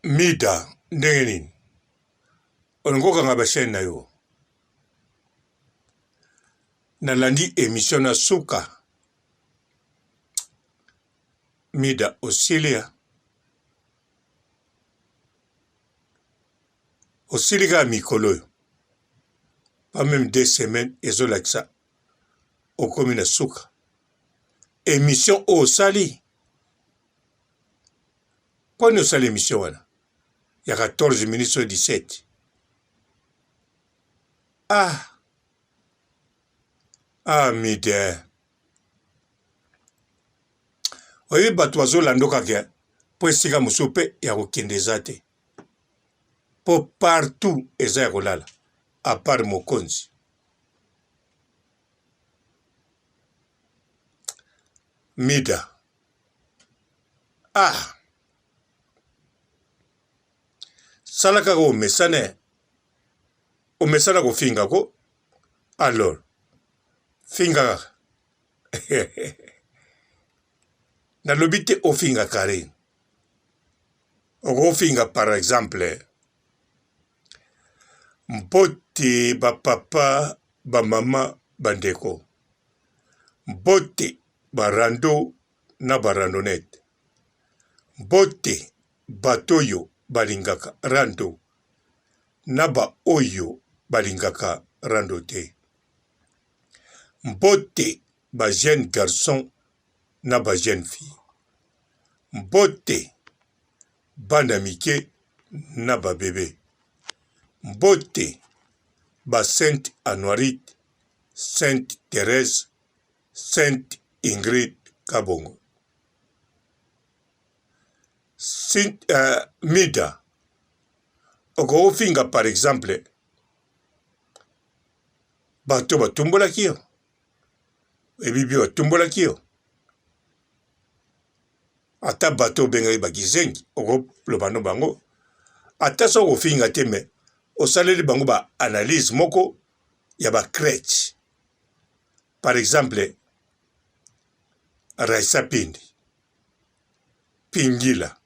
Mida ndenge nini olingi okanga ba chaine na yo? Nalandi emission na suka Mida osili ya osili kaka mikolo oyo pas meme deux semaines ezolakisa okomi na suka emission oyo osali mpo nini osali emission wana ya 14 minutes oyo 17 ah ah mide oyebi bato bazolanda kaka mpo esika mosusu mpe ya kokende eza te mpo partout eza ya kolala apart mokonzi mida ah sala kaka omesana omesana kofinga ko alors finga kaka nalobi te ofinga Carine okofinga par exemple mbote ba papa ba mama ba ndeko mbote ba rando na ba randonnette mbote bato oyo balingaka rando na ba oyo balingaka rando te mbote ba jeune garçon na ba jeune fille mbote bana mike na ba bebe mbote ba sainte anuarite sainte therese sainte ingrid kabongo Saint, uh, mida okofinga par exemple bato batumbolaki yo ebibi batumbolaki yo ata bato obengaki bakizengi okoloba no bango ata soki okofinga te me osaleli bango ba analyse moko ya ba crèche par exemple Raissa Pindi Pingila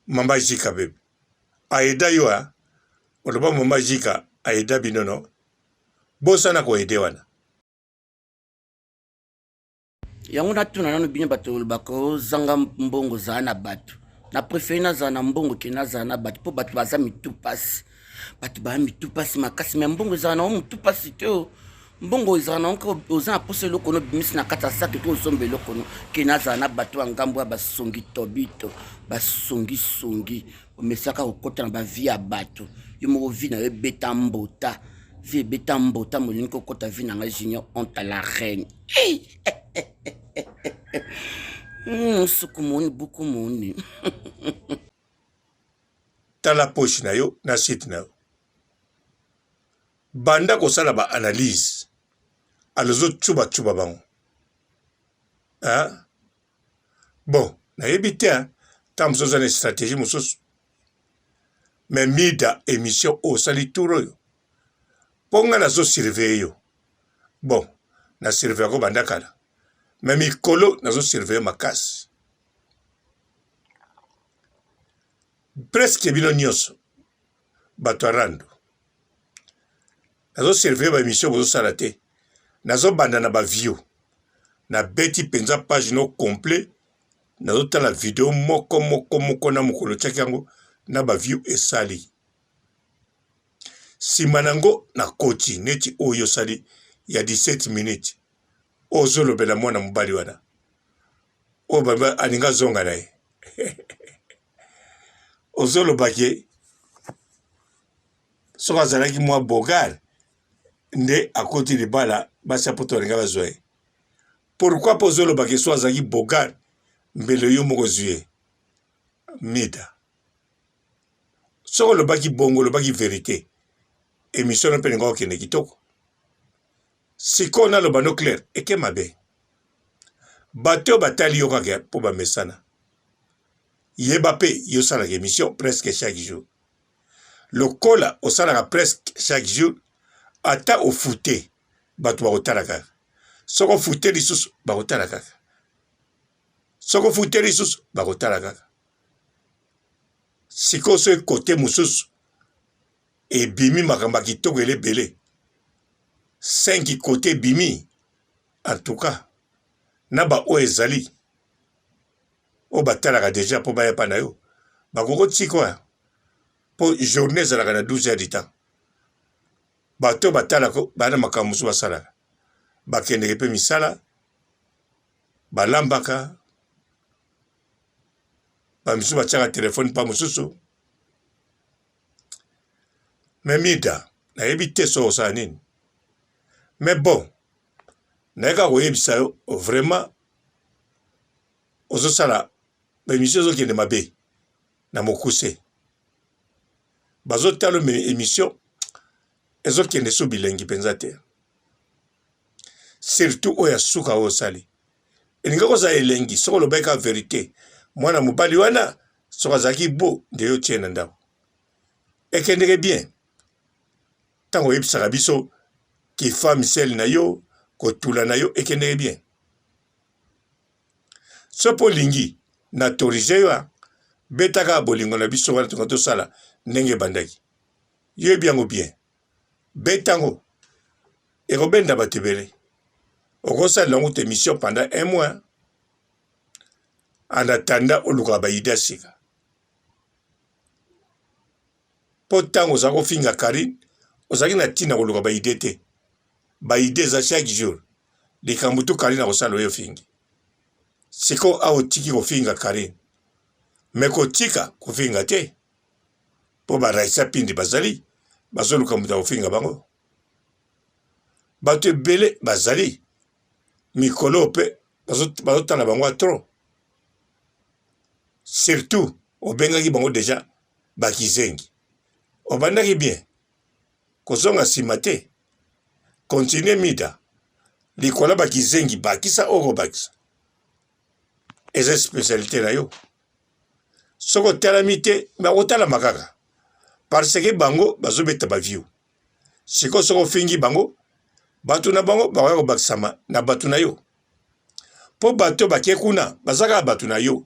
mama Jika bebe aida yo a oloba mama Jika aida bino no bosana ko aide wana. Yango natuna nanu bino bato olobaka ozanga mbongo ozala na bato na prefere nazala na mbongo ke nazala na bato mpo bato baza mitu mpasi bato baya mitu mpasi makasi me mbongo ezala nango motu mpasi te o mbongo ezala nango oza na mposa eloko no obimisi na kati ya saki to osomba eloko no ke nazala na bato ya ngambo ya basongi tobito basongisongi omesaka kokota na bavie ya bato yo moko vie na yo ebeta mbota vie ebeta mbota molingi kokota vie na ngai junior honte à la reine hey! suku moni buku moni tala poche na yo na site na yo banda kosala ba analyse alozo tsuba tsuba bango hein? Bon nayebi te hein tango mosusu oza na strategie mosusu mais mida emission oyo osali tour oyo mpo nga nazo surveiller yo bon na surveiller yango banda kala mais mikolo nazo surveiller makasi presque bino nyonso bato ya rando nazo surveiller ba emission bozosala te nazobanda na ba view nabeti mpenza page no complet nazotala video moko moko moko na mokolo otiaki yango na ba view esali nsima na yango nakoti neti oyo osali ya 17 minutes ozolobela mwana mobali wana oyo alingi azonga na ye ozoloba ke soki azalaki mwa bogar nde akoti libala basi ya poto balinga bazwa ye pourquoi mpo ozoloba ke soki azalaki bogar mbele yo moko ozwi ye mida soki olobaki bongo olobaki verite emission no mpe elinga kokende kitoko sikoyo naloba no claire eke mabe bato oyo batali yo kaka mpo bamesana yeba mpe yo osalaka emission presque chaque jour lokola osalaka presque chaque jour ata ofute bato bakotala kaka soki ofute lisusu bakotala kaka soki ofute lisusu bakotala kaka. Sikoyo soki kote mosusu ebimi makambo ya kitoko ele ebele, 5 kote ebimi, en tout cas na ba oyo ezali oyo batalaka dejà mpo baya epai na yo bakoki kotika oyo mpo journée ezalaka na 12 heures du temps. Bato oyo batalaka baa na makambo mosusu basalaka, bakendeke mpe misala, balambaka, ba misusu batiaka telefone pa mosusu. Me Mida, nayebi te soki osala nini, mais bon naye kaka koyebisa yo vraiment ozosala ba emission ezokende mabe na mokuse bazotala emission ezokende so bilengi mpenza te surtout oyo ya suka oyo osali elingi kozala elengi soki olobaki kaka verite mwana mobali wana soki azalaki bo nde yo tie na ndako ekendeke bien ntango oyebisaka biso kifami sele na yo kotula na yo ekendeke bien soki olingi na autorise yo betaka bolingo na biso wana tonga tosala ndenge ebandaki yoyebi yango bien beta yango ekobenda bato ebele okosalela yango te émission pendant un mois en attendant olukaka baide ya sika mpo ntango ozala kofinga Carine ozalaki na ntina koluka baide te baide eza chaque jour likambo tu Carine akosala oyo ofingi sikoyo awa otiki kofinga Carine me kotika kofinga te mpo ba Raissa Pindi bazali bazoluka moto ya kofinga bango bato ebele bazali mikolo mpe bazotala bango ya trop surtout obengaki bango deja bakizengi obandaki bien kozonga nsima te continue mida likola bakizengi bakisa oyo kobakisa eza spécialité na yo soki otalami te bakotalama kaka parce que bango bazobeta ba view sikoyo soki ofingi bango bato na bango bakoya kobakisama na bato na yo mpo bato bake kuna baza kaka bato na yo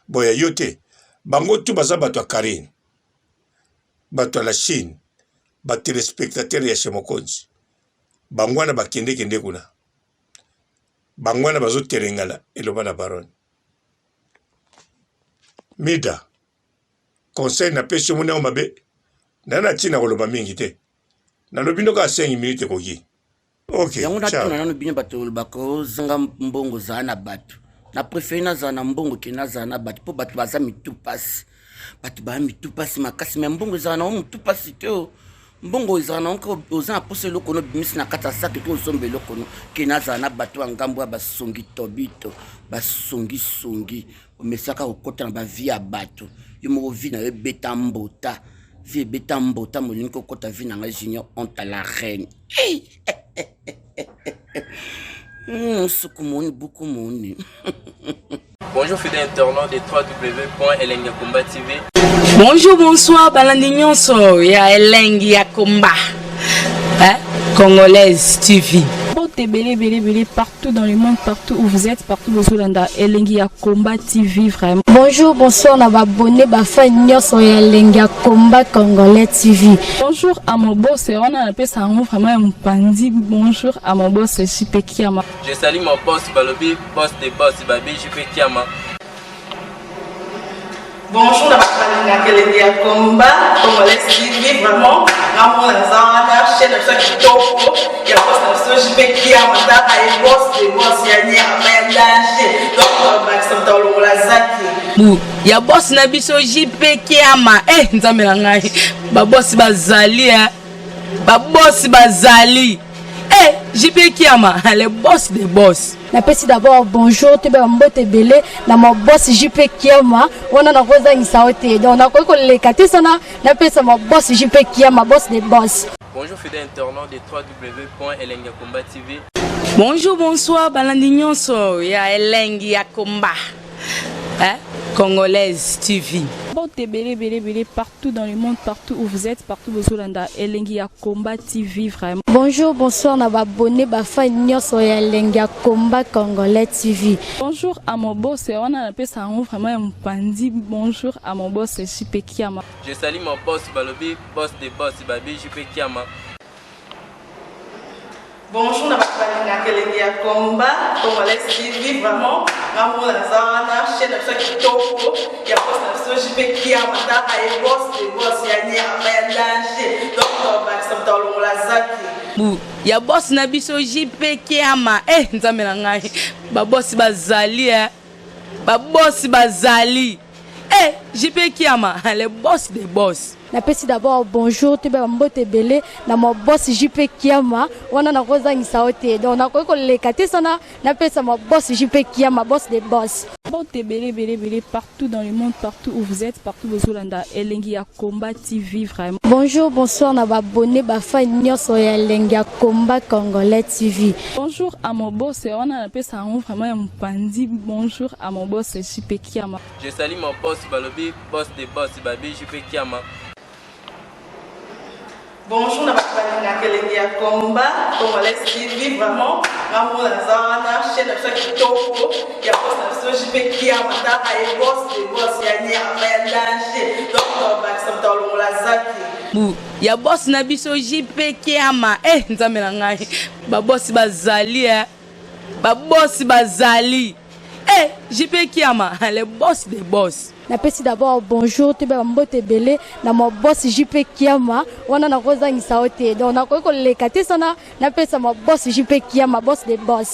boya yo te bango tu baza bato ya Karine bato ya la Chine ba telespectateur ya chez Mokonzi bango wana bakendekende kuna bango wana bazotelengana eloba na baronne Mida conseil napesi omoni yango mabe na na ntina koloba mingi te nalobi ndoka 5 minutes ekoki ok yango natuna nano bino bato olobaka ozanga mbongo ozala na bato na prefere nazala na mbongo ke nazala na bato mpo bato baza mitu mpasi bato baya mitu mpasi makasi me mbongo ezala nango motu mpasi te o mbongo ezala nango oza na mposa eloko no obimisi na kati ya saki to osomba eloko no ke nazala na bato ya ngambo ya basongi tobito basongisongi omesaka kokota na bavie ya bato yo moko vie na yo ebeta mbota vie ebeta mbota molingi kokota vie na ngai junior honte à la reine hey! Suku moni buku moni. Bonjour fidèles internautes de www.elengiyakomba TV. Bonjour, bonsoir, balandi nyonso ya Elengi ya Komba. Hein? Congolaise TV. Mbote ebele ebele ebele partout dans le monde, partout où vous êtes, partout bozolanda Elengi ya Combat TV vraiment. Bonjour, bonsoir na ba abonné ba fan nyonso ya Elengi ya Combat Congolais TV. Bonjour à mon boss, wana napesa yango vraiment ya mopanzi. Bonjour à mon boss JP Kiama. Je salue mon boss balobi boss de boss babi JP Kiama. Bonjour na bato balingaka elengi ya combat congolais TV vraiment ngamona naza wana chaîne na biso ya kitoko ya boss na biso JP Kiama tala ye boss de boss ya nyama ya danger donc bakisa moto alongola zaki bu ya boss na biso JP Kiama eh nzambe na ngai ba boss bazali eh ba boss bazali eh JP Kiama le boss de boss. Napesi d'abord bonjour toyeba mbote ebele na ma boss JP Kiama wana nakozangisa yo te donc nakoki koleka te sana napesa ma boss JP Kiama boss de boss. Bonjour fidèles internautes de www.elengiyakomba TV. Bonjour, bonsoir, balandi nyonso ya Elengi ya Komba. Hein? Congolaise TV. Mbote ebele ebele ebele partout dans le monde, partout où vous êtes, partout bozolanda Elengi ya Combat TV vraiment. Bonjour, bonsoir na ba abonné ba fan nyonso ya Elengi ya Combat Congolais TV. Bonjour à mon boss, wana napesa yango vraiment ya mopanzi. Bonjour à mon boss JP Kiama. Je salue mon boss balobi boss de boss babi JP Kiama. Bonjour na bato balingaka elengi ya combat congolais TV, vraiment nga moko naza wana, chaîne na biso ya kitoko ya boss na biso JP Kiama. Taka ye, boss de boss ya nyama ya danger, donc tobakisa moto alongola zaki. Bu ya boss na biso JP Kiama. E Nzambe na ngai, babosi bazali e, babosi bazali e, JP Kiama, le boss de boss. Napesi d'abord bonjour, toyeba bambote ebele na ma boss JP Kiama. Wana nakozangisa yo te, donc nakoki koleka te sana napesa ma boss JP Kiama, boss de boss. Mbote ebele ebele ebele partout dans le monde, partout où vous êtes, partout bozolanda Elengi ya Combat TV vraiment. Bonjour, bonsoir na ba abonné ba fan nyonso ya Elengi ya Combat Congolais TV. Bonjour à mon boss, wana napesa yango vraiment ya mopanzi. Bonjour à mon boss JP Kiama. Je salue mon boss balobi boss de boss babi JP Kiama. Bonjour na bato balingaka elengi ya combat congolais TV, vraiment nga moko naza wana, chaîne na biso ya kitoko ya boss na biso JP Kiama. Taka ye, boss de boss ya nyama ya danger, donc tobakisa moto alongola zaki. Bu ya boss na biso JP Kiama. E Nzambe na ngai, babosi bazali e, babosi bazali e, JP Kiama, le boss de boss. Napesi d'abord bonjour, toyeba bambote ebele na ma boss JP Kiama. Wana nakozangisa yo te, donc nakoki koleka te sana napesa ma boss JP Kiama, boss de boss.